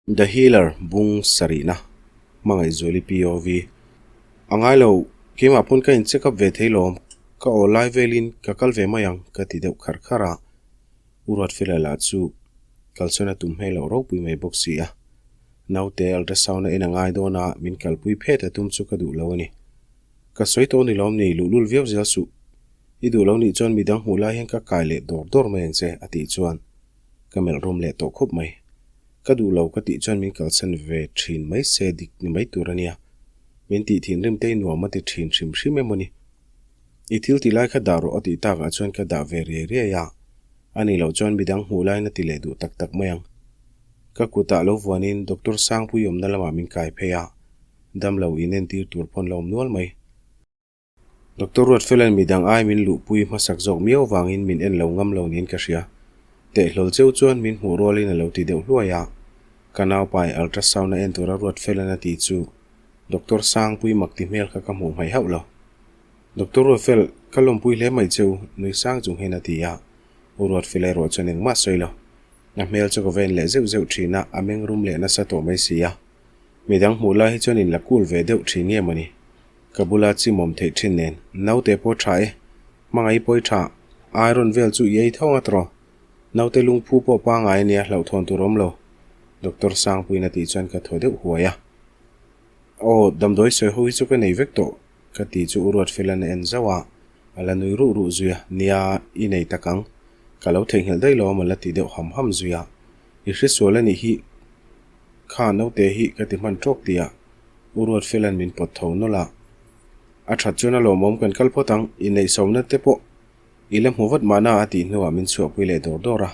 The Healer bung sarihna Hmangaihzuali POV A ngai lo, keimah pawn ka in check up ve thei lawm, ka aw lai velin ka kal ve mai ang ka ti deuh khar khar a. U Ruatfela lah chu kalsawn a tum hmel loh ropui mai bawk si a. Naute ultrasound a en a ngai dawn a, min kalpui phet a tum chu ka duh lo a ni. Ka sawi tawh ni lawm ni, luhlul viau zel suh. I duh lo nih chuan midang hmuh lai hian ka kai leh dawr dawr mai ang che a tih chuan ka melh rum leh tawh khawp mai. Ka duh lo ka tih chuan min kalsan ve thin mai se dik ni mai tur a nia. Min tih thinrim te i nuam a ti thin hrim hrim emaw ni. I thil ti lai kha dah rawh a tih takah chuan ka dah ve riai riai a, a nih loh chuan midang hmuh laiin a ti leh duh tak tak mai ang. Ka kutah lo vuanin Doctor Sangpui awmna lamah min kai phei a, damlo inentir tur pawn la awm nual mai. Doctor Ruatfela'n midang ai min luhpui hmasak zawk miau vangin min en lo ngam lo niin ka hria. Tehhlawl cheu chuan min hmuh rualin a lo ti deuh hluai a. Ka naupai ultrasound a en tura Ruatfela'n a ti chu Doctor Sangpui mak ti hmel kha ka hmuh hmaih hauh lo. Doctor Ruatfel, ka lawmpui hle mai cheu, nui sang chung hian a ti a. U Ruatfela erawh chuan engmah sawi lo. A hmel chu ka va en leh zeuh zeuh thin a, a meng rum leh nasa tawh mai si a. Midang hmuh lai hi chuan in la cool ve deuh thin nge mawni? Ka bula chimawm theih thin nen. Naute pawh tha e. Hmangaih pawi tha. Iron vel chu i ei tho ngat rawh. Naute lungphu pawh pangai ania hlauhthawn tur awm lo. Doctor Sangpuiin a tih chuan ka thaw deuh huai a. Aw, damdawi sawi ho hi chu ka nei vek tawh ka ti chu U Ruatfela'n a en zauh a, a la nui ruh ruh zui a, nia i nei tak ang. Ka lo theihnghilh daih lo a la ti deuh ham ham zui a. I hresual a nih hi kha naute hi ka ti hman tawk tih a. U Ruatfela'n min pawt tho nawlh a, A that chuan a lawmawm kan kal phawt ang, inneihsawmna te pawh i la hmu vat mahna a tih hnuah min chhuahpui leh dawr dawr a.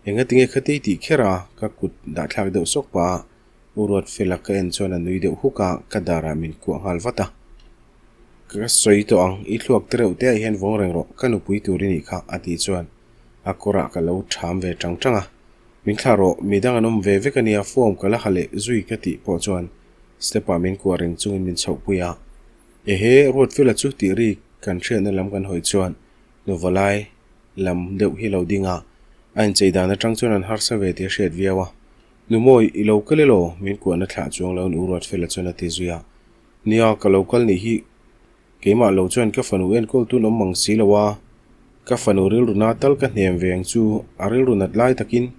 Engatinge khatei tih kher a, ka kut dahthlak deuh sawk pah a, U Ruatfela ka en chuan a nui deuh huk a, ka darah min kuah nghal vat a. Ka sawi tawh ang, i thluak te reuh te ah hian vawng reng rawh, ka nupui tur i nih kha a tih chuan a kawrah ka lo ṭham ve ṭang ṭang a. Min thlah rawh, midang an awm ve vek a nia, form ka la ha leh zui ka tih pawh chuan step ah min kuah reng chungin min chhohpui a. Ehe, Ruatfela chu tih ri kan hriatna lam kan hawi chuan nuva lai lam deuh hi lo ding a, a inchei dan atang chuan an harsa ve tih a hriat viau a. Nu Mawi, i lo kal elaw? Min kuahna thlah chuang lo in u Ruatfela chuan a ti zui a. Nia, ka lo kal nih hi Keimah lo chuan ka fanu enkawl tun awm mang si lo a, ka fanu rilru na tal ka hnem ve ang chu a rilru nat lai takin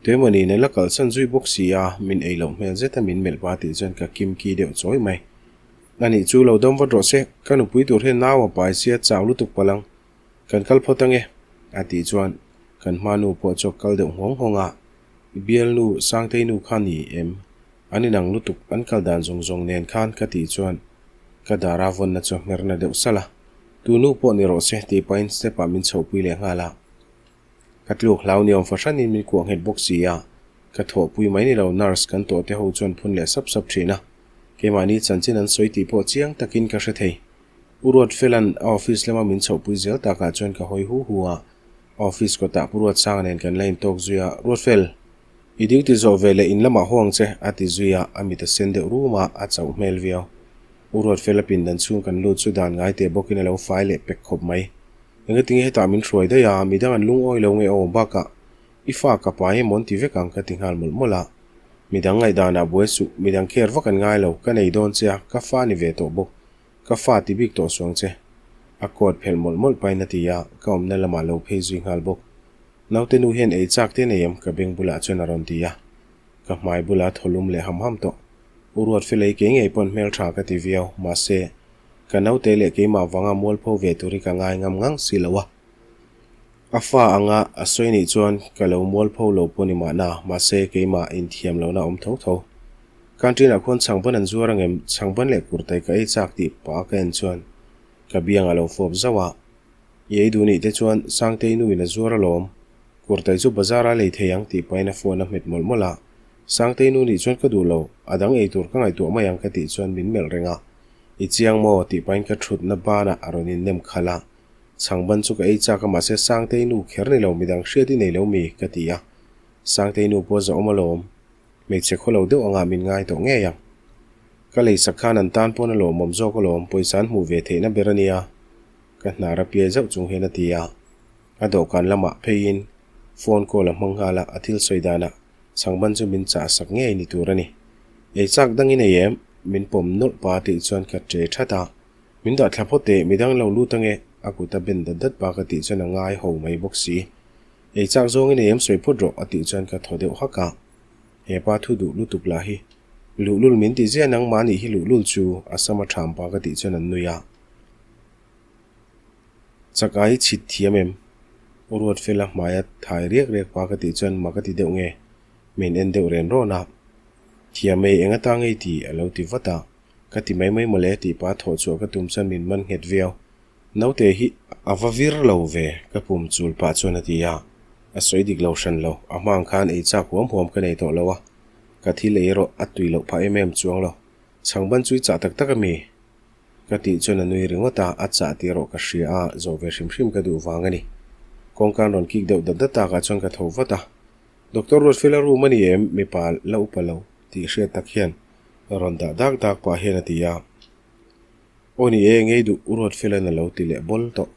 tuemawni nen la kalsan zui bawk si a, min ei loh hmel zeta min melh pa tih chuan ka kim ki deuh chawi mai. Anih chu lo dam vat rawh se, ka nupui tur hian nau a pai sia chau lutuk palh ang, kan kal phawt ange a tih chuan kan hma nu pawh chu a kal deuh nghawng nghawng a, i bialnu Sangtei nu kha ni em? An inang lutuk an kal dan zawng zawng nen khan ka tih chuan ka dar a vawnna chu a hmerna deuh salh a, tu nu pawh ni rawh se tih pahin step ah min chhohpui leh nghal a. Ka tluk hlau ni awm fahranin min kuah nghet bawk si a, ka thawhpui mai ni lo nurse kan tawh te ho chuan phun leh sap sap thin a, keimahni chanchin an sawi tih pawh chiang takin ka hre thei. U Ruatfela'n a office lama min chhohpui zel takah chuan ka hawi hu hu a, a office kawtah Pu Ruatsanga nen kan la intawk zui a, Ruatfel! I duty zawh ve leh in lamah haw ang che, a ti zui a, a mit a sen deuh rum a, a chauh hmel viau. U Ruatfela pindan chhung kan lut chu dan ngai teh bawkin a lo fai leh pek khawp mai. Engatinge hetah min hruai daih a, midang an lungawi lo nge aw, bakah i fa ka pai emaw an ti vek ang ka ti nghal mawlh mawlh a. Midang ngaihdanah buai suh, midang care vak an ngai lo, ka nei dawn che a, ka fa ni ve tawh bawk, ka fa ti bik tawh suang che. A coat phelh mawlh mawlh pahin a ti a, ka awmna lamah lo phei zui nghal bawk. Naute nu hian ei chak te nei em? Ka beng bulah chuan a rawn ti a. Ka hmai bulah thaw lum leh ham ham tawh. U Ruatfela i kei ngei pawn hmel tha ka ti viau, mahse, ka naute leh keimah vanga mualpho ve tur hi ka ngai ngam ngang si lo a. A fa anga a sawi nih chuan ka lo mualpho lo pawh ni mahna, mahse, keimah inthiam lohna a awm tho tho. Canteen ah khuan chhangban an zuar angem? Chhangban leh kurtai ka ei chak tih pah ka en chuan ka biang a lo fawp zauh a. I ei duh nih te chuan Sangtei nu in a zuar alawm, Kurtai chu bazar a lei thei ang tih pahin a phone a hmet mawlh mawlh a. Sangtei nu nih chuan ka duh lo, a dang ei tur ka ngaihtuah mai ang ka tih chuan min melh reng a. I chiang maw? tih pahin ka thutna banah a rawn innem khalh a. Chhangban chu ka ei chak a mahse Sangtei nu kher ni lo midang hriat i nei lo mi? ka ti a. Sangtei nu pawh zahawm alawm, hmeichhe khaw lo deuh angah min ngai tawh ngei ang. Ka leisak khan an tan pawn a lawmawm zawk alawm, pawisa an hmuh ve theihna ber a nia. Ka hnar a piai zauh chung hian a ti a, a dawhkan lamah pheiin phone call a hmang nghal a, a thil sawi danah. Chhangban chu min chah sak ngei ni tur a ni. Ei chak dang i nei em? Min pawm nawlh pa tih chuan ka ṭe ṭhat a. Min dah thla phawt teh, midang lo lut ange, a kut a ben dat dat pa ka tih chuan a ngai ho mai bawk si. Ei chak zawng i nei em sawi phawt rawh, a tih chuan ka thaw deuh hak a. He pa thu duh lutuk lah hi. Luhlul min ti ziah nangmah nih hi luhlul chu, a sam a ṭham pa ka tih chuan an nui a. Chak ai chhit thiam em? U Ruatfela hmaia thai riak riak pa ka tih chuan mak a ti deuh nge? Min en deuh ren rawn a. Thiam ei eng ata ngei ti a lo ti vat a. Ka ti mai mai mawle tih pa thawh chhuah ka tum chuan min man nghet viau. Naute hi a va vir lo ve ka pum chul pah chuan a ti a. A sawi dik lo hran lo, a hma ang khan ei chak huam huam ka nei tawh lo a. Ka thil ei erawh a tui loh phah em em chuang lo. Chhangban chu i chah tak tak a mi? Ka tih chuan a nui ringawt a, a chah tih erawh ka hria a, zawh ve hrim hrim ka duh vang a ni. Kawngka an rawn kik deuh dat dat takah chuan ka tho vat a. Doctor Ruatfela room a ni em? Mipa la upa lo tih hriat tak hian rawn dah dak dak pah hian a ti a. Aw ni e, ngei duh U Ruatfela'n a lo ti leh bawl tawh.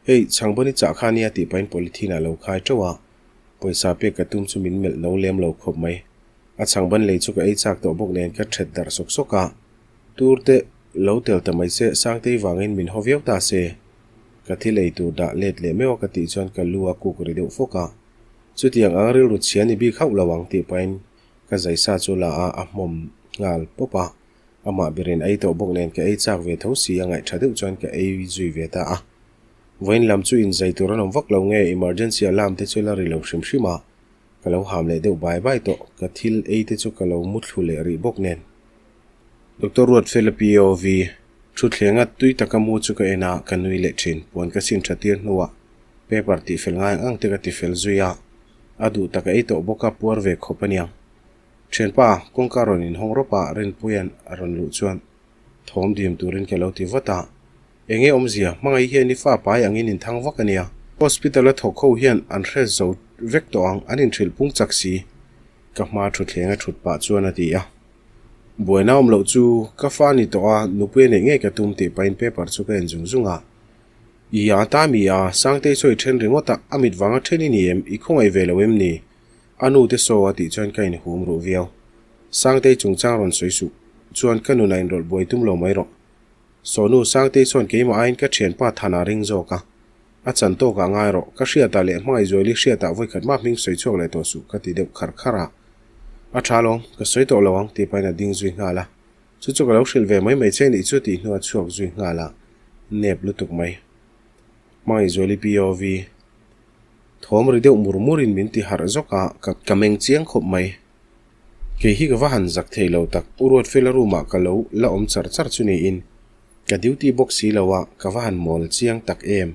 Hei, chhangbawni chah kha nia tih pahin polythene ah lo khai teuh a, pawisa pek ka tum chu min melh no lem lo khawp mai. A chhangban lei chu ka ei chak tawh bawk nen ka that darh sawk sawk a. Tur te lo tel ta mai se, Sangtei vangin min haw viau ta se. Ka thil ei tur dah let leh meuh a ka tih chuan ka lu a kuk ri deuh fawk a. Chutiang ang rilru chhia ni bik hauh lo ang tih pahin ka zaisa chu la a, a hmawm nghal pawp a. Amah berin ei tawh bawk nen ka ei chak ve tho si a ngaih tha deuh chuan ka ei zui ve ta a. Vawiin lam chu inzai tur an awm vak lo nge emergency alarm te chu la ri lo hrim hrim a. Ka lo ham leh deuh bai bai tawh, ka thil ei te chu ka lo muthlu leh rih bawk nen. Doctor Ruatfela POV, Thuthlenga tui taka mu chu ka en a, ka nui leh thin. Puan ka sin tha tir hnuah paper tihfel ngai ang ang te ka tifel zui a, a duh tak a ei tawh bawk a, puar ve khawp a niang. Thianpa, kawngka rawn inhawng rawp a, Rinpuia'n a rawn luh chuan thawm dim turin ka lo ti vat a. Enge awmzia, hmangaih hian i fa pai angin inthang vak a nia. Hospital a thawk ho hian an hre zo vek tawh ang, an inhrilh pung chak si. Ka hma thutthleng a thut pah chuan a ti a. Buaina awm loh chu ka fa ni tawh a, nupui a neih ngei ka tum tih pahin paper chu ka en zung zung a. I a ta mi a, Sangtei sawi then ringawt a, a mit vanga then i ni em, i khawngaih ve lo em ni? A nu te saw a tih chuan ka inhum ruh viau. Sangtei chungchang rawn sawi suh chuan ka nunah inrawlh buai tum lo mai rawh. Sawnu Sangtei chuan keimah aiin ka thianpa Thana ring zawk a, a chan tawkah ngai rawh, ka hriatah leh Hmangaihzuali hriatah vawikhat mah hming sawi chhuak leh tawh suh ka ti deuh khar khar a. A tha lawm, ka sawi tawh lo ang tih pahin a ding zui nghal a. Chu chu ka lo hrilh ve mai mai che nih chu tih hnu a chhuak zui nghal a, nep lutuk mai. Hmangaihzuali POV. Thawm ri deuh mur murin min ti harh zawk a, ka meng chiang khawp mai. Kei hi ka va han zak thei lo tak, U Ruatfela room ah ka lo la awm char char chu niin ka duty bawk si lo a, ka va han mawl chiang tak em.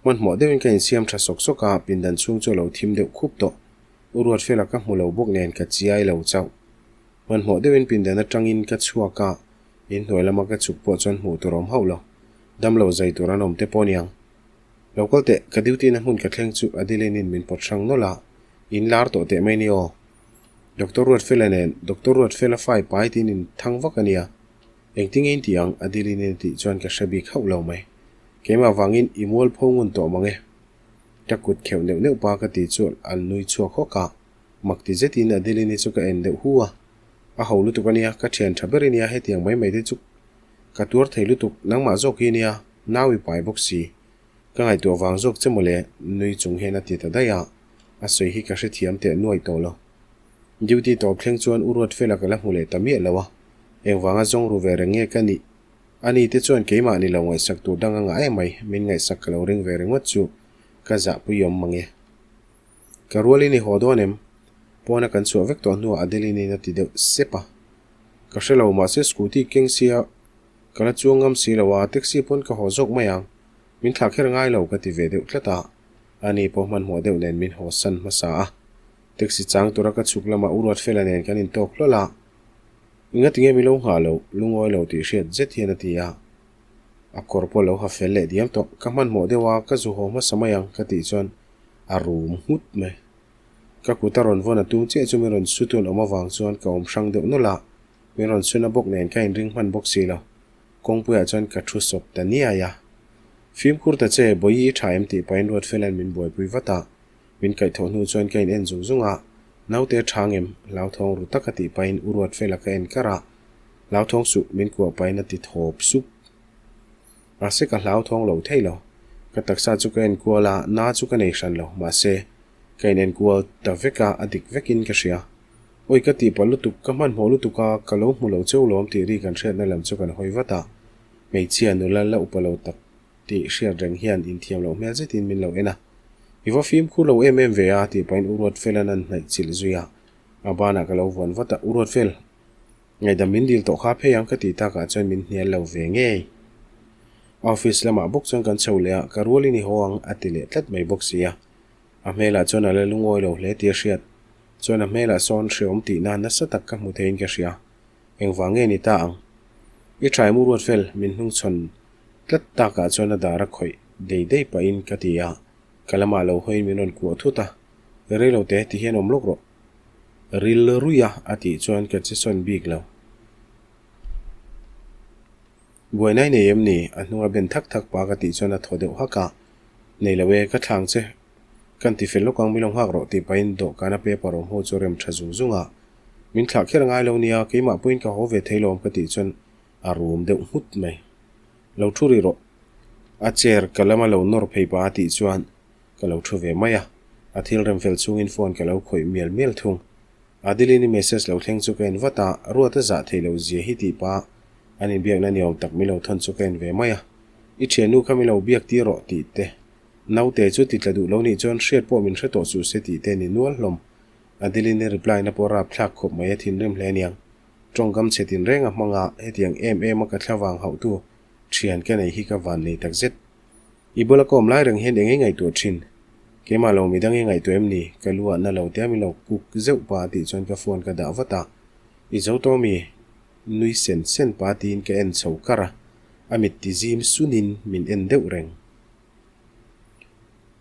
Hmanhmawh deuhin ka insiam tha sawk sawk a, pindan chhung chu a lo thim deuh khup tawh. U Ruatfela ka hmu lo bawk nen ka chiai lo chauh. Hmanhmawh deuhin pindan atangin ka chhuak a, inhnuai lama ka chhuk pawh chuan hmuh tur a awm hauh lo. Damlo zai tur an awm te pawh aniang. Lo kal teh, ka duty na hmun ka thleng chu Adeline in min pawt hrang nawlh a, in lar tawh teh mai ni aw. Doctor Ruatfela nen Doctor Ruatfela fai pai tiin in thang vak a nia. Engtinge in ti ang? Adeline in a tih chuan ka hre bik hauh lo mai. Keimah vangin i mual pho ngun tawh mang e. Ka kut kheuh neuh neuh pa ka ti chu an nui chhuak hawk a, mak ti zetin Adeline-i chu ka en deuh hu a. A ho lutuk a nia, ka thian tha ber i nia hetiang mai mai te chu ka tuar thei lutuk, nangmah zawk hi nia. Nau i pai bawk si. Ka ngaihtuah vang zawk che mawle, nui chung hian a ti ta daih a, a sawi hi ka hrethiam teh nuai tawh lo. Duty tawp thleng chuan U Ruatfela ka la hmu leh ta miah lo a, engvanga zawng ru ve reng nge ka nih? Ani te chuan keimah ni lo ngaihsak tur dang a ngah em mai, min ngaihsak ka lo ring ve ringawt chu ka zahpui awm mang e. Ka rualin i haw dawn em? Pawna kan chhuah vek tawh hnuah Adeline-in a ti deuh sep a. Ka hre lo, mahse scooty keng sia Ka la chuang ngam si lo a, taxi pawn ka haw zawk mai ang. Min thlah kher ngai lo ka ti ve deuh tlat a. Ani pawh hmanhmawh deuh nen min haw san hmasa a. Taxi chang tura ka chhuk lamah U Ruatfela nen kan intawk hlawl a. Engati nge mi lo nghah loh, lungawi lo tih hriat zet hian a ti a. A kawr pawh lo ha fel leh diam tawh. Ka hmanhmawh deuh a, ka zu haw hmasa mai ang ka tih chuan a rum nghut mai. Ka kut a rawn vawn a tum chiah chu min rawn su tun awm avang chuan ka awm hrang deuh nawlh a. Min rawn chhun a bawk nen ka inring hman bawk si lo. Kawngpuiah chuan ka thu sawp ta niai a. Fimkhur ta che, Bawihi i tha em tih pahin Ruatfela'n min buaipui vat a. Min kaihthawh hnu chuan ka in en zung zung a. Naute a tha ngem? Hlauthawng ru taka tih pahin U Ruatfela ka en kar a, Hlauthawng suh, min kuah pahin a ti thawp sup. Mahse ka hlauthawng lo thei lo. Ka taksa chu ka enkual a, na chu ka nei hran lo. Mahse, ka inenkual ta vek a, a dik vekin ka hria. Awi ka tihpalh lutuk, ka hmanhmawh lutuk a, ka lo hmu lo cheu lawm tih ri kan hriatna lam chu kan hawi vat a. Hmeichhia nula la upa lo tak tih hriat reng hian inthiam loh hmel zetin min lo en a. I va fimkhur lo em em ve a tih pahin U Ruatfela'n an hnaih chilh zui a. A banah ka lo vuan vat a, U Ruatfel, Ngaihdam min dil tawh kha phei ang ka tih takah chuan min hnial lo ve ngei. Office lamah bawk chuan kan chho leh a, ka rualin i haw ang a ti leh tlat mai bawk si a. A hmelah chuan a la lungawi lo hle tih a hriat. Chuan a hmelah sawn hreawm tihna nasa tak ka hmu theiin ka hria. Engvang nge ni ta ang? I tha em u Ruatfel, min hnungchhawn tlat takah chuan a dar a khawih dei dei pahin ka ti a, ka lamah lo hawiin min rawn kuah thut a, Rei lo te ti hian awm lawk rawh. Ril ruih a a tih chuan ka che sawn bik lo. Buaina i nei em ni? A hnunga ben thak thak pa ka tih chuan a thaw deuh hak a. Nei lo e, ka thlang che. Kan ti fel lawk ang min lo nghak rawh tih pahin dawhkana paper awm ho chu a rem tha zung zung a. Min thlah kher ngai lo nia, keimah pawhin ka haw ve thei lawm ka tih chuan a rum deuh nghut mai. Lo thu rih rawh. A chair ka lama lo nawr phei pa a tih chuan Ka lo thu ve mai a, a thil rem fel chungin phone ka lo khawih mial mial thung. Adeline-i message lo thleng chu ka en vat a, Ruat a zah theih loh zia hi tih pah an inbiakna ni awm tak min lo thawn chu ka en ve mai a. I thiannu kha min lo biak tir rawh tih te, naute chu ti tla duh lo nih chuan hriat pawh min hre tawh suh se tih te ni nual hlawm. Adeline-i reply na pawh rapthlak khawp mai a thinrim hle aniang. Tawngkam chhe tinreng a hmang a, hetiang em em a ka thlavang hauhtu thian ka nei hi ka van nei takzet. I bula ka awm lai reng hian eng nge ngaihtuah thin? Keimah lo midang nge ngaihtuah em ni? Ka lu ah na lo te a min lo kuk zeuh pa a tih chuan ka phone ka dah vat a. I zo tawh mi? Nui sen sen pa tiin ka en chho kar a, a mit ti zim sunin min en deuh reng.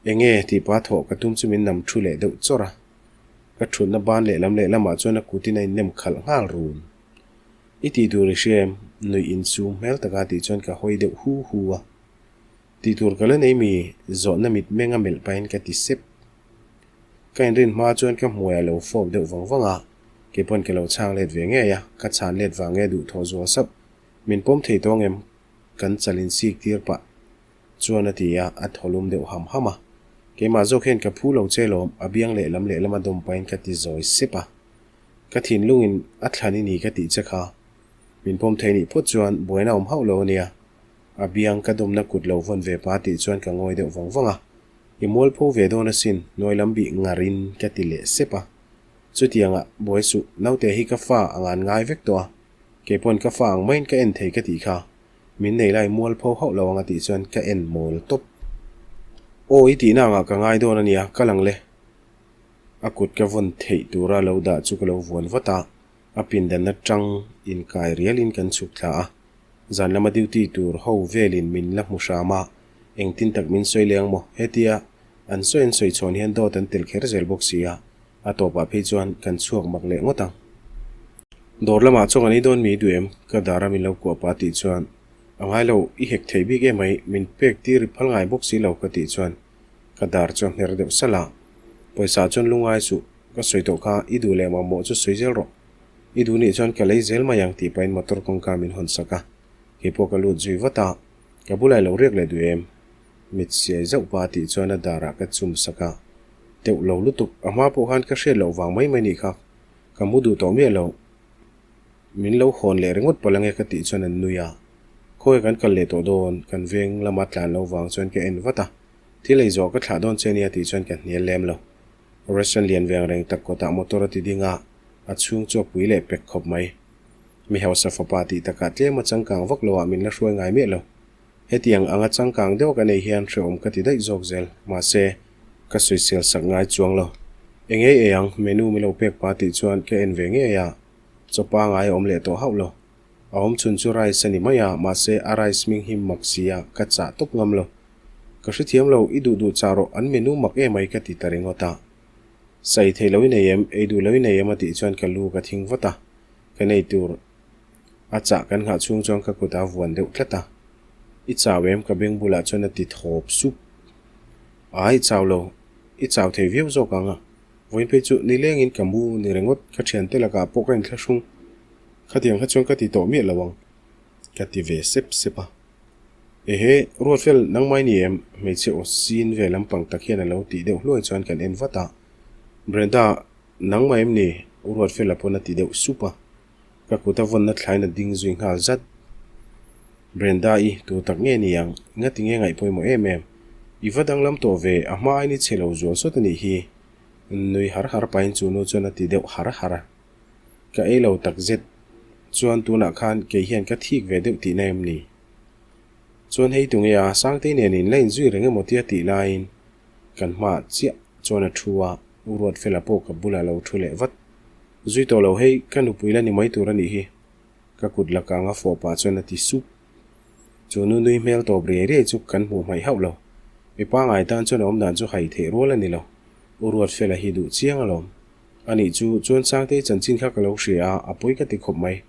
Eng nge tih pa thawh ka tum chu min nam thu leh deuh chawrh a. Ka thutna ban lehlam lehlamah chuan a kutin a innem khalh nghal run. I tih tur i hria em? Nuih insum hmel taka tih chuan ka hawi deuh hu hu a. Tih tur ka la nei mi? Zawhna mit meng a melh pahin ka ti sep. Ka inrin hma chuan ka hmuai a lo fawp deuh vang vang a, kei pawn ka lo chhang let ve ngei a, ka chhan let vang nge duh thaw zual sauh. Min pawm thei tawng em? Kan chal insik tir pah chuan a ti a, a thaw lum deuh ham ham a. Keimah zawk hian ka phu lo che lawm, a biang lehlam lehlam a dawm pahin ka ti zawi sep a. Ka thinlungin a thlan i ni ka tih che kha. Min pawm thei nih phawt chuan buaina awm hauh lo a nia. A biang ka dawmna kut lo vawn ve pa tih chuan ka ngawi deuh vang vang a. I mualpho ve dawn asin, hnuai lam bih ngarin ka ti leh sep a. Chutiangah, buai suh, naute hi ka fa ang an ngai vek tawh a. Kei pawn ka fa ang maiin ka en thei ka tih kha. Min nei lai mualpho hauh lo ang a tih chuan ka en mawl tawp. Aw i tihna angah ka ngai dawn a nia, ka lang le. A kut ka vawn theih tura lo dah chu ka lo vuan vat a. A pindan atang inkai rialin kan chhuk thla a, zan lama duty tur ho velin min la hmu hram a, engtin tak min sawi leng maw? Hetia an sawi an sawi chhawn hian dawt an tel kher zel bawk si a, a tawpah phei chuan kan chhuak mak leh ngawt ang. Dawr lamah chaw kan ei dawn mi duh em? Ka dar a min lo kuah pah tih chuan, A ngai lo, i hek thei bik emai, min pek tir i phal ngai bawk si lo ka tih chuan ka dar chu a hmer deuh salh a, pawisa chuan lungai suh. Ka sawi tawh kha, i duh leh mamawh chu sawi zel rawh. I duh nih chuan ka lei zel mai ang tih pahin motor kawngka min hawn sak a, kei pawh ka lut zui vat a, ka bulah i lo riak leh duh em? Mit siai zauh pa tih chuan a darah ka chum sak a, teuh lo lutuk, a hma pawh khan ka hriat loh vang mai mai nih kha, ka mu duh tawh miah lo. Min lo hawn leh ringawt palh ange ka tih chuan an nui a, khawi kan kal leh tawh dawn, kan veng lama tlan lo vang chuan ka en vat a, thil ei zawh ka thlah dawn che nia tih chuan ka hnial lem lo. Restaurant lian veng reng tak kawtah motor a ti ding a, a chhung chu a pui leh pek khawp mai. Mi hausa fapa tih takah tlem a changkang vak loah min la hruai ngai miah lo. Hetiang anga changkang deuh ka nei hian hrehawm ka ti daih zawk zel, mahse, ka sawisel sak ngai chuang lo. Eng ei ei ang, menu min lo pek pa tih chuan ka en ve ngei a, chaw pangai a awm leh tawh hauh lo. A awm chhun chu rice a ni mai a, mahse, a rice hming hi mak si a, ka chah tawp ngam lo. Ka hrethiam lo, i duh duh chah rawh, an menu mak emai ka ti ta ringawt a. Sai thei lo i nei em, ei duh lo i nei em a tih chuan ka lu ka thing vat a, ka nei tur a chah kan nghah chhung chuan ka kut a vuan deuh tlat a. I chau em ka beng bulah chuan a ti thawp sup. Ai chau lo, i chau thei viau zawk ang a. Vawiin phei chu nilengin ka mu ni ringawt, ka thiante lakah pawh ka inthlahrung. Khatiang kha chuan ka ti tawh miah lo ang, ka ti ve sep sep a. Ehe, Ruatfel, nangmah i ni em? Hmeichhe aw sin ve lampang tak hian a lo tih deuh hluai chuan kan en vat a. Brenda, nangmah em ni? Ruatfela pawn a ti deuh sup a. Ka kut a vawnna thlain a ding zui nghal zat. Brenda-i, tu tak nge ni ang? Ngati nge ngaih pawimawh em em? I va danglam tawh ve, a hma ain i chhe lo zual sawt a nih hi. Nui har har pahin chu nu chuan a ti deuh har har a. Ka ei lo tak zet. Chuan tunah khan kei hian ka thik ve deuh tihna em ni? Chuan hei tunge a, Sangtei nen in la inzui reng emaw tia tih laiin kan hmaah chiah chuan a thu a, U Ruatfela pawh ka bulah lo thu leh vat. Zui tawh lo hei, ka nupui la ni mai tur a nih hi. Ka kut la kang a fawh pah chuan a ti sup. Chu nu nui hmel tawp riai riai chu kan hmuh hmaih hauh lo. Mi pangai tan chuan a awmdan chu hai theih rual a ni lo. U Ruatfela hi duh chiang alawm. A nih chu, chuan Sangtei chanchin kha ka lo hria a, a pawi ka ti khawp mai.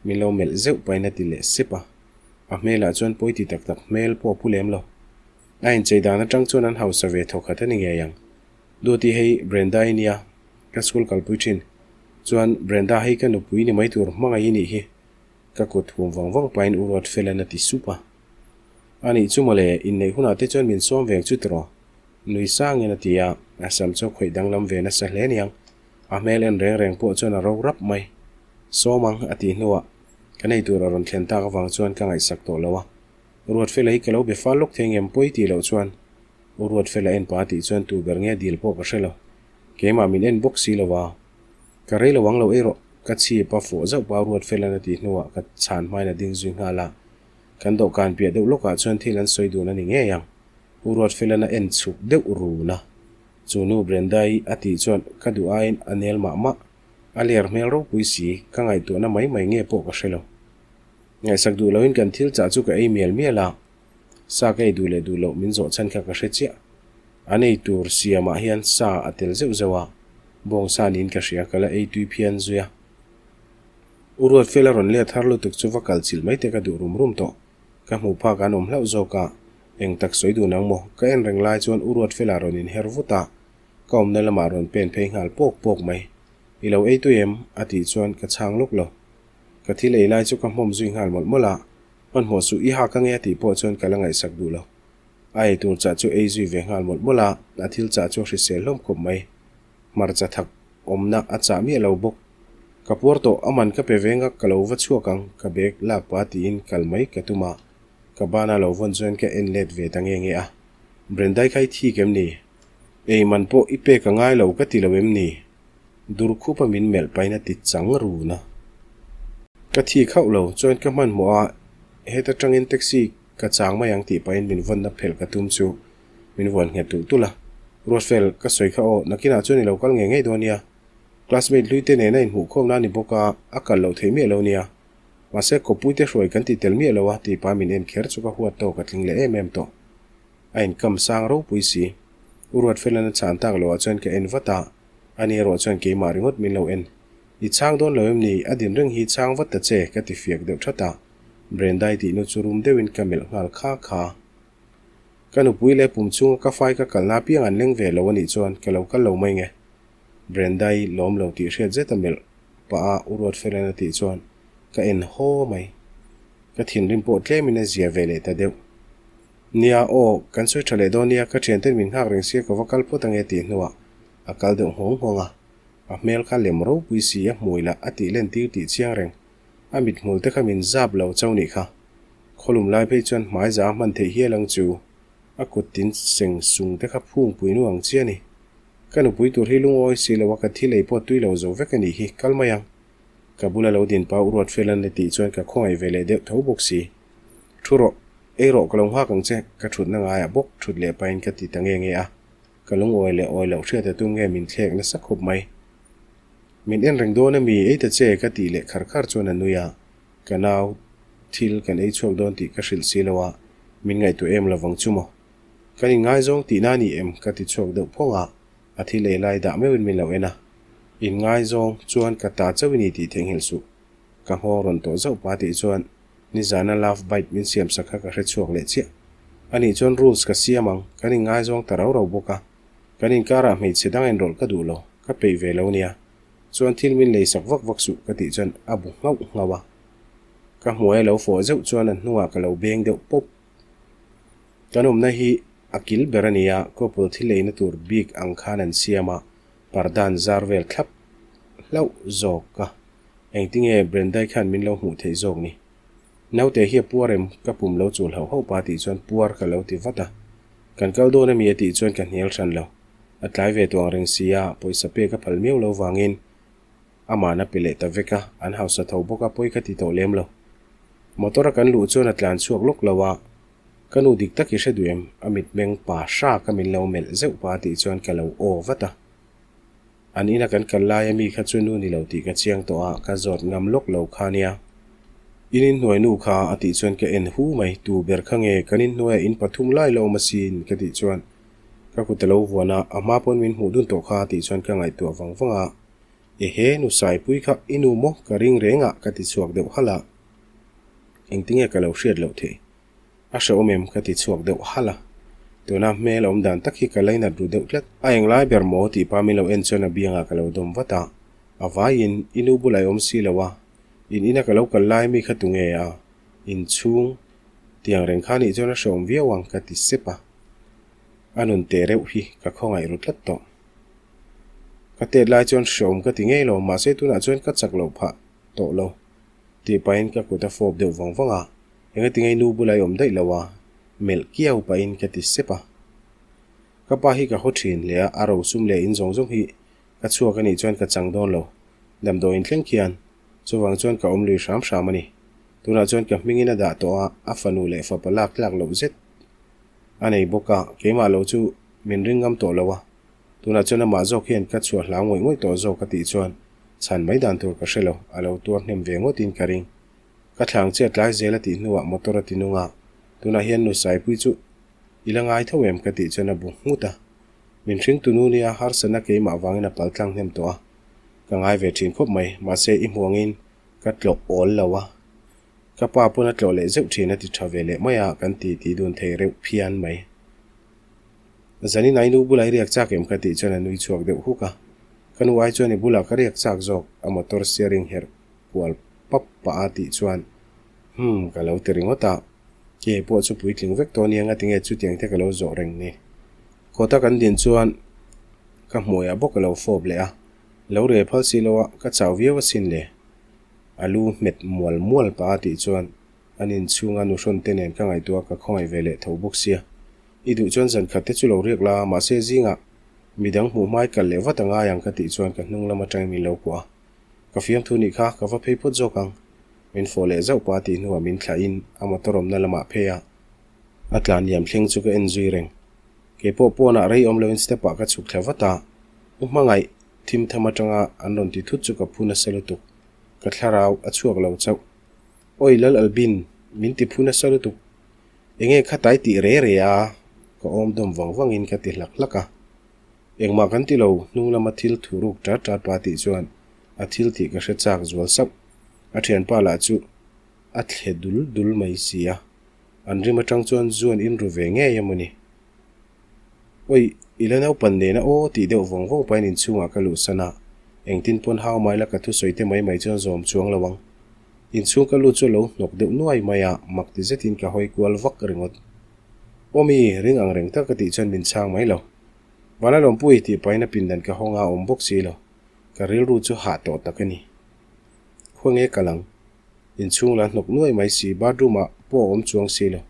Min lo melh zeuh pahin a ti leh sep a. A hmelah chuan pawi ti tak tak hmel pawh a pu lem lo. A inchei dan atang chuan an hausa ve thawkhat a ni ngei ang. Duati hei Brenda i nia, ka school kalpui thin. Chuan Brenda hei ka nupui ni mai tur hmangaih i nih hi. Ka kut hum vang vang pahin U Ruatfela'n a ti sup a. A nih chu mawle, inneih hunah te chuan min sawm veng chu tiraw? Nui sangin a ti a, a sam chu a khawih danglam ve nasa hle aniang. A hmel en reng reng pawh chuan a ro rap mai. Sawm ang, a tih hnuah ka nei tur a rawn thlen tak avang chuan ka ngaihsak tawh lo a. Ruatfela hi ka lo be fal lawk thei ngem pawi tih loh chuan U Ruatfela en pa tih chuan tu ber nge dil pawh ka hre lo. Keimah min en bawk si lo a. Ka rei lo ang lo ei rawh, ka chhip a fawh zauh pa Ruatfela'n a tih hnuah ka chhan hmain a ding zui nghal a. Kan dawhkan piah deuh lawkah chuan thil an sawi dun a ni ngei ang. U Ruatfela'n a en chhuk deuh run a. Chu nu Brenda-i a tih chuan ka duh aiin a nel mah mah. A ler hmel ropui si, ka ngaihtuahna mai mai nge pawh ka hre lo. Ngaihsak duh loin kan thil chah chu ka ei mial mial a, sa ka ei duh leh duh loh min zawh chhan kha ka hre chiah. An ei tur siamah hian sa a tel zeuh zeuh a, bawngsa niin ka hria ka la ei tui phian zui a. U Ruatfela rawn let har lutuk chu va kal chilh mai te ka duh rum rum tawh. Ka hmuh phak an awm hlauh zawk a, eng tak sawi dun ang maw? Ka en reng lai chuan U Ruatfela rawn inher vut a, ka awmna lamah rawn pen phei nghal pawk pawk mai. I lo ei tui em? a tih chuan ka chhang lawk lo. Ka thil ei lai chu ka hmawm zui nghal mawlh mawlh a, hmanhmawh suh i hak ange a tih pawh chuan ka la ngaihsak duh lo. A ei tur chah chu ei zui ve nghal mawlh mawlh a, a thil chah chu a hrisel hlawm khawp mai. Hmarcha thak awmna a chah miah lo bawk. Ka puar tawh, a man ka pe ve ngak ka lo va chhuak ang, ka bag lak pa tiin kal mai ka tum a, ka bana lo vawn chuan ka en let ve ta nge nge a. Brendai kha i thik em ni? Ei man pawh i pek a ngai lo ka ti lo em ni? Dur khupa min melh pahin a ti chang run a. Ka thik hauh lo chuan ka hmanhmawh a, heta tangin taxi ka chang mai ang tih pahin min vawnna phelh ka tum chu min vuan nghet tulh tulh a. Ruatfel, ka sawi kha aw, nakinah chuan i lo kal ngei ngei dawn nia. Classmate hlui te nena inhmuhkhawmna a ni bawk a, a kal loh theih miah lo nia. Mahse, kawppui te hruai kan ti tel miah lo a, tih pa min en kher chu ka huat tawk a tling leh em em tawh. A inkam sang ropui si. U Ruatfela'n a chhan tak loh ah chuan ka en vat a, ani erawh chuan keimah ringawt min lo en. I chhang dawn lo em ni? A din reng hi chhang vat ta che, ka ti fiak deuh that a. Brendai tih nu chu rum deuhin ka melh nghal kha kha. Ka nupui leh pum chhunga ka fai ka kalna apiang an leng ve lo a nih chuan ka lo kal lo mai nge. Brendai lawm lo tih hriat zet a melh pah a U Ruatfela'n a tih chuan ka en haw mai. Ka thinrim pawh tlemin a zia ve leh ta deuh. Nia, aw, kan sawi tha leh dawn nia, ka thianten min nghak reng sia ka va kal phawt ange tih hnuah a kal deuh nghawng nghawng a. A hmel kha lem ropui si a hmui lah a tih len tir tih chiang reng. A mithmul te kha min zap lo chau nih kha. Khawlum lai phei chuan hmai za a hman theih hial ang chu. A kut tin seng sung te kha phungpui nu ang chi a ni. Ka nupui tur hi lungawi si lo a ka thil ei pawh tui lo zo vek a nih hi, kal mai ang. Ka bula lo din pa U Ruatfela'n a tih chuan ka khawngaih ve leh deuh tho bawk si. Thu rawh, ei rawh ka lo nghak ang che, ka thutna ngaiah bawk thut leh pahin ka ti ta nge nge a. Ka lungawi leh awi loh hriat a tum nge min thlek nasa khawp mai. Min en reng dawn a mi, ei ta che ka tih leh khar khar chuan a nui a, ka nau thil kan ei chhuak dawn tih ka hrilh si lo a, min ngaihtuah em lovang chu maw. Kan inngaizawng tihna a ni em ka ti chhuak deuh phawng a, a thil ei lai dah meuhin min lo en a. Inngaizawng chuan ka ta chauh i ni tih theihnghilh suh. Ka nghawng rawn tawh zauh pa tih chuan nizana love bite min siam sak kha ka hre chhuak leh chiah. Anih chuan rules ka siam ang, kan inngaizawng ta rau rau bawk a. Kan inkarah hmeichhe dang enrawlh ka duh lo. Ka peih ve lo nia. Chuan thil min lei sak vak vak suh ka tih chuan a bu nghauh nghauh a. Ka hmuai a lo fawh zeuh chuan a hnungah ka lo beng deuh pawp. Kan awmna hi a kil ber a nia, couple thil leina tur bik ang khan an siam a, parda an zar vel thlap hlauh zawk a. Engtinge Brendai khan min lo hmuh theih zawk ni? Naute hi a puar em? Ka pum lo chul hauh hauh pa tih chuan puar ka lo ti vat a. Kan kal dawn ami a tih chuan ka hnial hran lo. A tlai ve tuang reng si a, pawisa pek a phal miau lo vangin aman a pe leh ta vek a, an hausa tho bawk a pawi ka ti tawh lem lo. Motor a kan luh chuan a tlan chhuak lawk lo a, Ka nu dik tak i hre duh em? A mitmeng pa hrak a min lo melh zeuh pa tih chuan ka lo aw vat a. An ina kan kal lai ami kha chu nu ni lo tih ka chiang tawh a, ka zawt ngam lawk lo kha nia. In inhnuai nu kha a tih chuan ka en hu mai, tu ber kha nge kan inhnuaiah in pathum lai la awm asin ka tih chuan ka kut a lo vuan a, a hma pawn min hmuh dun tawh kha a tih chuan ka ngaihtuah vang vang a, Ehe nu Saipui kha i nu maw ka ring reng ah ka ti chhuak deuh halh a, engtinge ka lo hriat loh theih? A hrehawm em? ka ti chhuak deuh halh a. Tuna hmel a awm dan tak hi ka lainat ru deuh tlat. A englai ber maw? tih pa min lo en chuan a biangah ka lo dawm vat a. A vaiin, i nu bulah i awm si lo a, in ina ka lo kal lai mi kha tu nge a? Inchhung tiang reng kha nih chuan a hrehawm viau ang ka ti sep a. A nun teh reuh hi ka khawngaih ru tlat tawh. Ka tet lai chuan hrehawm ka ti ngei lo, mahse tunah chuan ka chak loh phah tawh lo tih pahin ka kut a fawp deuh vang vang a. Engatinge i nu bulah i awm daih lo a? Melh kiau pahin ka ti sep a. Ka pa hi ka haw thin hle a, a rosum leh in zawng zawng hi ka chhuak a nih chuan ka chang dawn lo. Damdawiin thleng khian chuvang chuan ka awm lui hram hram a ni. Tunah chuan ka hmingin a dah tawh a, a fanu leh fapa lak tlak loh zet a nei bawk a, keimah lo chu min ring ngam tawh lo a. Tunah chuan amah zawk hian ka chhuah hlau ngawih ngawih tawh zawk a tih chuan chhan mai dan tur ka hre lo, a lo tuar hnem ve ngawtin ka ring. Ka thlang chiat tlai zel a tih hnuah motor a ti nung a, tunah hian nu Saipui chu i la ngai tho em ka tih chuan a bu nghut a. Min hring tu nu nia harsatna keimah vangin a pal tlang hnem tawh a, ka ngai ve thin khawp mai, mahse i hmu angin ka tlawh awl lo a, ka pa pawn a tlawh leh zeuh thin a ti tha ve leh mai a, kan ti ti dun thei reuh phian mai. Zanin ai nu bulah i riak chak em ka tih chuan a nui chhuak deuh huk a, ka nu ai chuan i bulah ka riak chak zawk, a motor steering herh kual pap pah a tih chuan Humm ka lo ti ringawt a, ke pawh chu puitling vek tawh ania ngatinge chutiang te ka lo zawh reng ni. Kawta kan din chuan ka hmuaiah bawk a lo fawp leh a, lo rel phal si lo a, ka chau viau asin le. A lu hmet mual mual pah a tih chuan an inchhunga nuhrawn te nen ka ngaihtuah ka khawngaih ve leh tho bawk sia. I duh chuan zan khat te chu lo riak la, mahse zingah midang hmuh hmai kal leh vat a ngai ang ka tih chuan ka hnung lam atangin min lo kuah a. Ka fiamthu nih kha ka va phei phawt zawk ang. Min fawh leh zauh pa tih hnuah min thlah in a motor awmna lamah phei a. A tlan liam thleng chu ka en zui reng. Kei pawh pawnah rei awm loin step ah ka chhuk thla vat a. U hmangaih thim tham atanga an rawn ti thut chu ka phu nasa lutuk. Ka thlarau a chhuak lo chauh. Awi Lal Albin, min ti phu nasa lutuk. Enge kha tai tih re re a? Ka awm dawm vang vangin ka ti hlak hlak a. Engmah kan ti lo, hnung lama thil thu ruk ṭat ṭat pa tih chuan a thil tih ka hre chak zual sauh. A ṭhianpa lah chu a thle dul dul mai si a, an rim aṭang chuan zuan in ru ve ngei emaw ni. Awi, i la naupan nena aw tih deuh vawng vawng pahin inchhungah ka luhsan a, engtin pawn hau mai la ka thusawi te mai mai chuan zawm chuang lo ang. Inchhung ka lut chu a lo hnawk deuh nuai mai a, mak ti zetin ka hawi kual vak ringawt. Aw mi, ring ang reng tak ka tih chuan min chhang mai lo. Vana Lawmpui tih pahin a pindan ka hawng a awm bawk si lo. Ka rilru chu hah tawh tak a ni. Khua nge kal ang? Inchhung la hnawk nuai mai si, bathroom ah pawh a awm chuang si lo.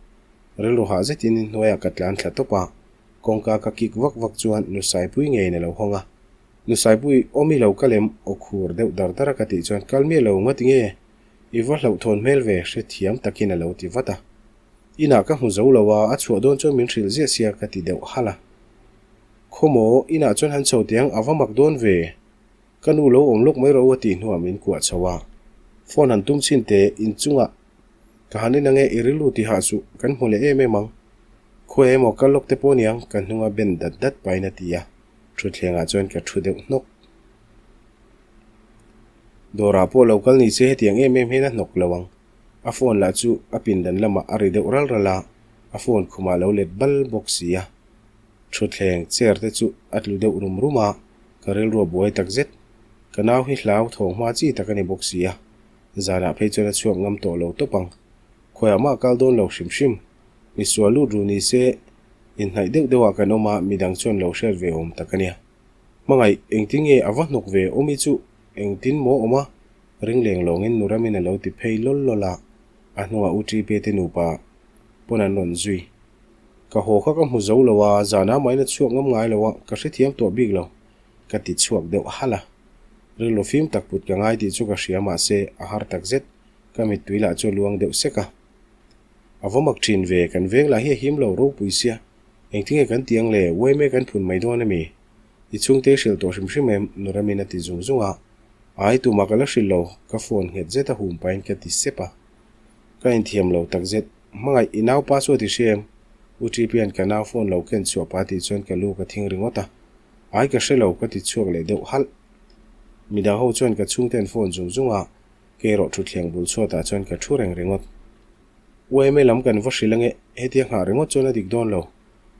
Rilru hah zetin inhnuaiah ka tlan thla tawp a, kawngka ka kik vak vak chuan nu Saipui ngeiin a lo hawng a. Nu Saipui, awm i lo kal em? Aw khur deuh dar dar a ka tih chuan kal miah lo ngawt nge? I va hlauhthawn hmel ve, hrethiam takin a lo ti vat a. Inah ka hmu zo lo a, a chhuah dawn chuan min hrilh ziah sia ka ti deuh halh a. Khawmaw, inah chuan han chho teh ang, a va mak dawn ve. Ka nu lo awm lawk mai rawh u a tih hnuah min kuah chho a. Phone han tum chhin teh, inchungah ka han en ange i rilru ti hah suh, kan hmu leh em em ang. Khawi emaw kal lawk te pawh niang, ka hnunga ben dat dat pahin a ti a, thutthlengah chuan ka thu deuh hnawk. Dawrah pawh lo kal ni se hetiang em em hian a hnawk lo ang. A phone lah chu a pindan lamah a ri deuh ral ral a, a phone khumah lo let bal bawk si a. Thutthleng chair te chu a tlu deuh rum rum a, Ka rilru a buai tak zet. Ka nau hi hlau thawng hma chi tak a ni bawk si a, zanah phei chuan a chhuak ngam tawh lo tawp ang. Khawiah mah kal dawn lo hrim hrim. Mi sual lut ru ni se, inhnaih deuh deuhah kan awm a, midang chuan lo hriat ve awm tak a nia. Hmangaih, engtin nge a va hnawk ve awm i chu engtin maw awm a? Ring leng lawngin nu ramin a lo ti phei lawl lawl a, a hnungah U Ṭi Pe te nupa pawn an rawn zui. Ka haw kha ka hmu zo lo a, zanah mahin a chhuak ngam ngai lo a, ka hrethiam tawh bik lo, ka ti chhuak deuh halh a. Rilru fim tak put ka ngai tih chu ka hria mahse a har tak zet, ka mittui lah chu a luang deuh sek a. A va mak thin ve, kan veng lah hi a him lo ropui sia, engtinge kan ti ang le, uaime kan phun mai dawn ami? I chhungte i hrilh tawh hrim hrim em? Nuramin a ti zung zung a, Ai tumah ka la hrilh lo, ka phone nghet zet a hum pahin ka ti sep a. Ka inthiam lo tak zet, hmangaih i nau pa chu a ti hria em? U Ṭipia'n ka nau phone lo ken chhuah pa tih chuan ka lu ka thing ringawt a, Ai ka hre lo ka ti chhuak leh deuh halh. Midang ho chuan ka chhungten phone zung zung a, Kei erawh thutthleng bul chhuatah chuan ka thu reng ringawt. UMA lam kan va hrilh ange, hetia nghah ringawt chuan a dik dawn lo.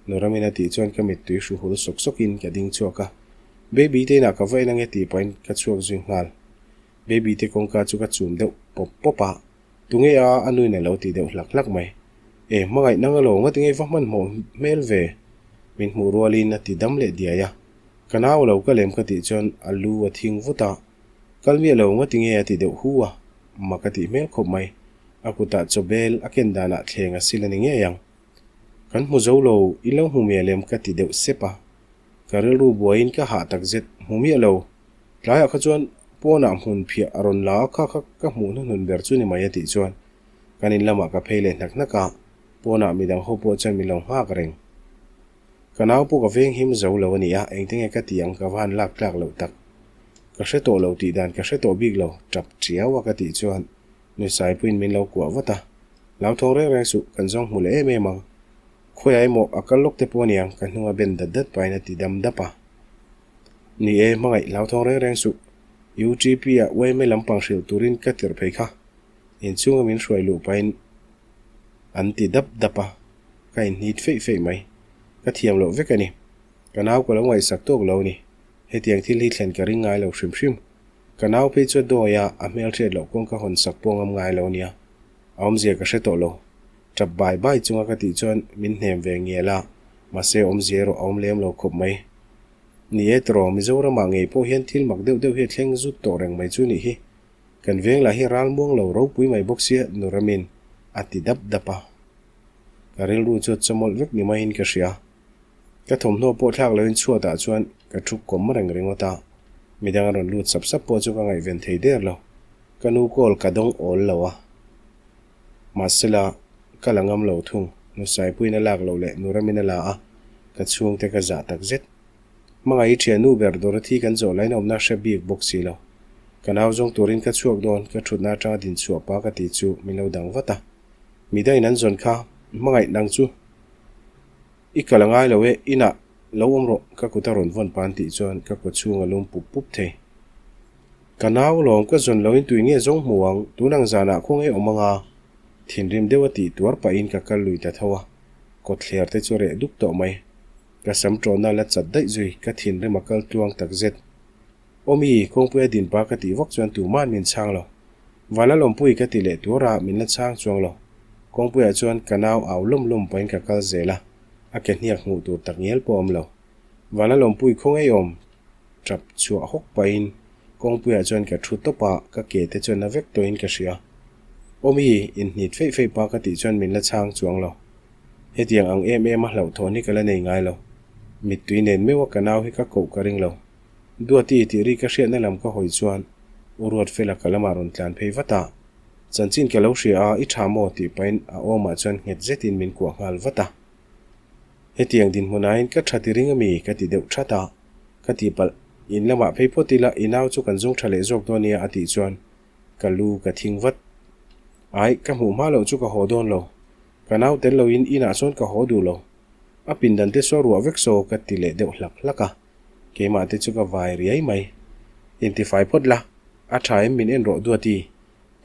Nuramin a tih chuan ka mittui hru hul sawk sawkin ka ding chhuak a. Baby te inah ka va en ange tih pahin ka chhuak zui nghal. Baby te kawngka chu ka chum deuh pawp pawp a, tunge a a nuin a lo ti deuh hlak hlak mai. E, hmangaih nang alo nga tinge va hmanhmawh hmel ve? Min hmuh rualin a ti dam leh diai a. Ka nau lo ka lem ka tih chuan a lu a thing vut a. Kal miah lo nga tinge a ti deuh hu a, mak a tih hmel khawp mai. A kutah chaw bel a ken danah thleng a sil a ni ngei ang. Kan hmu zo lo, i lo hmu miah lem ka ti deuh sep a. Ka rilru buaiin ka hah tak zet, hmu miah lo. Tlaiah kha chuan pawnah hmun phiah a rawn la a, kha kha ka hmuh hnuhnun ber chu ni mai a tih chuan kan in lamah ka phei leh hnak hnak a, pawnah midang ho pawh chuan min lo nghak reng. Ka nau pawh ka veng him zo lo a ni a, engtinge ka ti ang ka va han lak tlak loh tak. Ka hre tawh lo tih dan ka hre tawh bik lo, tap tiau a ka tih chuan Nusaipuiin min lo kuah vat a. Hlauthawng reng reng suh, kan zawng hmu leh em em ang. Khawiah emaw a kal lawk te pawh a ni ang, ka hnunga ben dat dat pahin a ti dam dap a. Ni e, hmangaih hlauthawng reng reng suh, UTP ah yma lampang hrilh turin ka tirh phei kha. Inchhunga min hruai luh pahin an ti dap dap a. Ka inhnit feih feih mai. Ka thiam loh vek a ni. Ka nau ka lo ngaihsak tawk lo a ni. Hetiang thil hi thlen ka ring ngai lo hrim hrim. Ka nau phei chu a dawi a, a hmelhriat loh kawng ka hawn sak pawh ngam ngai lo a nia. A awmzia ka hre tawh lo. Tap bai bai chunga ka tih chuan min hnem ve ngial a, mahse awmzia erawh a awm lem lo khawp mai. Ni e tiraw, Mizoramah ngei pawh hian thil mak deuh deuh hi a thleng zut tawh reng mai chu nih hi. Kan veng lah hi ral muang lo ropui mai bawk sia Nuramin a ti dap dap a. Ka rilru chu a chawmawlh vek ni maiin ka hria. Ka thawmhnaw pawh thlak loin chhuatah chuan ka thu kawm reng ringawt a, midang a rawn lut sap sap pawh chu ka ngaihven thei der lo. Ka nu call ka dawng awl lo a. Mahsela, ka la ngam lo thung. Nusaipuiin a lak loh leh Nuramin a la a, ka chhungte ka zah tak zet. Hmangaih i thiannu ber Dorothy kan zawh lain awmna hre bik bawk si lo. Ka nau zawng turin ka chhuak dawn, ka thutna atanga din chhuah pa ka tih chu min lo dang vat a. Midangin an zawn kha hmangaih nang chu i kal a ngai lo e, inah lo awm rawh ka kut a rawn vawn pan tih chuan ka kaw chhung a lum pup pup thei. Ka nau lawm ka zawn loin tui nge zawng hmu ang, tun ang zanah khaw nge awm anga? Thinrim deuh a tih tuar pahin ka kal lui ta tho a, kawtthler te chu reh duk tawh mai. Ka sam ṭawnna la chat daih zui, ka thinrim a kal tluang tak zet. Awmi, kawngpui a din pa ka tih vak chuan tuma'n min chhang lo. Vala lawmpui ka ti leh tur a, min la chhang chuang lo. Kawngpuiah chuan ka nau au lawm lawm pahin ka kal zel a, a ke hniak hmuh tur tak ngial pawh a awm lo. Vala lawmpui khaw ngei awm tap chhuah hawk pahin kawngpuiah chuan ka thu tawp a, ka ke te chuan na vek tawhin ka hria. Awmi, inhnit feih feih pa ka tih chuan min la chhang chuang lo. Hetiang ang em em a hlauhthawn hi ka la nei ngai lo. Mittui nen meuh a ka nau hi ka koh ka ring lo. Duati tih ri ka hriatna lam ka hawi chuan U Ruatfela ka lamah rawn tlan phei vat a. Chanchin ka lo hria a, i tha maw? tih pahin a awmah chuan nghet zetin min kuah nghal vat a. Hetiang dinhmunain ka tha ti ring ami? ka ti deuh that a. Ka tih palh, in lamah phei phawt ila i nau chu kan zawng tha leh zawk dawn nia a tih chuan ka lu ka thing vat. Ai, ka hmuh hma loh chu ka haw dawn lo. Ka nau tel loin inah chuan ka haw duh lo. A pindan te saw ruah vek saw ka ti leh deuh hlak hlak a. Keimah te chu ka vai riai mai. Intifai phawt la, a tha em min en rawh Duati.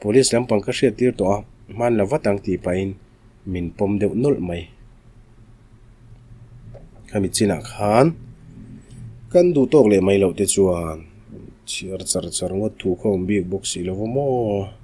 Police lampang ka hriat tir tawh a, hman la vat ang tih pahin min pawm deuh nawlh mai. Khami chinah khan. Kan duh tawk leh mai loh te chuan chhiar char char ngawt thu kha awm bik bawk si lo va maw?